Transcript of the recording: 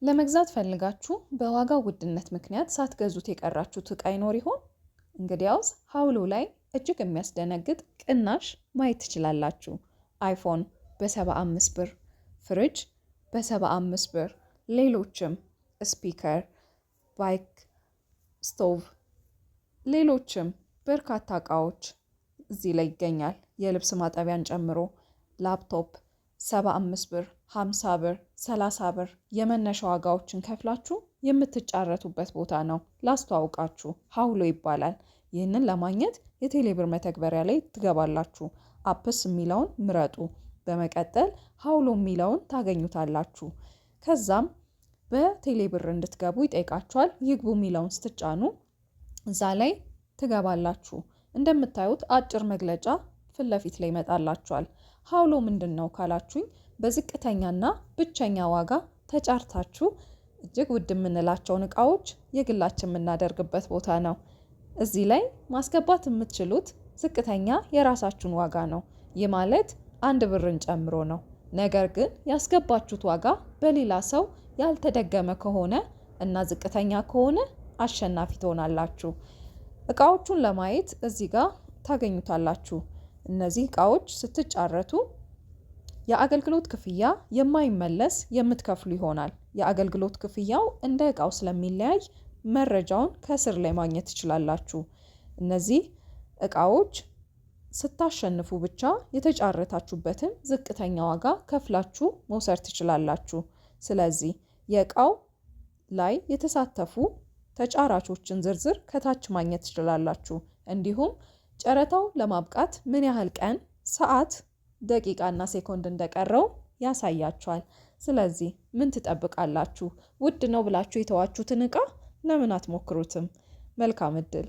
ለመግዛት ፈልጋችሁ በዋጋው ውድነት ምክንያት ሳትገዙት የቀራችሁት ዕቃ ይኖር ይሆን? እንግዲያውስ ሀውሎ ላይ እጅግ የሚያስደነግጥ ቅናሽ ማየት ትችላላችሁ። አይፎን በ75 ብር፣ ፍሪጅ በ75 ብር፣ ሌሎችም speaker፣ bike፣ stove፣ ሌሎችም በርካታ እቃዎች እዚህ ላይ ይገኛል። የልብስ ማጠቢያን ጨምሮ ላፕቶፕ 75 ብር፣ 50 ብር፣ 30 ብር የመነሻ ዋጋዎችን ከፍላችሁ የምትጫረቱበት ቦታ ነው። ላስተዋውቃችሁ፣ ሀውሎ ይባላል። ይህንን ለማግኘት የቴሌብር መተግበሪያ ላይ ትገባላችሁ። Apps የሚለውን ምረጡ። በመቀጠል ሀውሎ የሚለውን ታገኙታላችሁ። ከዛም በቴሌብር እንድትገቡ ይጠይቃችኋል። ይግቡ የሚለውን ስትጫኑ እዛ ላይ ትገባላችሁ። እንደምታዩት አጭር መግለጫ ፊት ለፊት ላይ ይመጣላችኋል። ሀውሎ ምንድን ነው ካላችሁኝ፣ በዝቅተኛና ብቸኛ ዋጋ ተጫርታችሁ እጅግ ውድ የምንላቸውን እቃዎች የግላችን የምናደርግበት ቦታ ነው። እዚህ ላይ ማስገባት የምትችሉት ዝቅተኛ የራሳችሁን ዋጋ ነው። ይህ ማለት 1 ብርን ጨምሮ ነው። ነገር ግን ያስገባችሁት ዋጋ በሌላ ሰው ያልተደገመ ከሆነ እና ዝቅተኛ ከሆነ አሸናፊ ትሆናላችሁ። እቃዎቹን ለማየት እዚህ ጋር ታገኙታላችሁ። እነዚህ እቃዎች ስትጫረቱ የአገልግሎት ክፍያ የማይመለስ የምትከፍሉ ይሆናል። የአገልግሎት ክፍያው እንደ እቃው ስለሚለያይ መረጃውን ከስር ላይ ማግኘት ትችላላችሁ። እነዚህ እቃዎች ስታሸንፉ ብቻ የተጫረታችሁበትን ዝቅተኛ ዋጋ ከፍላችሁ መውሰድ ትችላላችሁ። ስለዚህ የእቃው ላይ የተሳተፉ ተጫራቾችን ዝርዝር ከታች ማግኘት ትችላላችሁ። እንዲሁም ጨረታው ለማብቃት ምን ያህል ቀን፣ ሰዓት፣ ደቂቃና ሴኮንድ እንደቀረው ያሳያችኋል። ስለዚህ ምን ትጠብቃላችሁ? ውድ ነው ብላችሁ የተዋችሁትን እቃ ለምን አትሞክሩትም? መልካም እድል።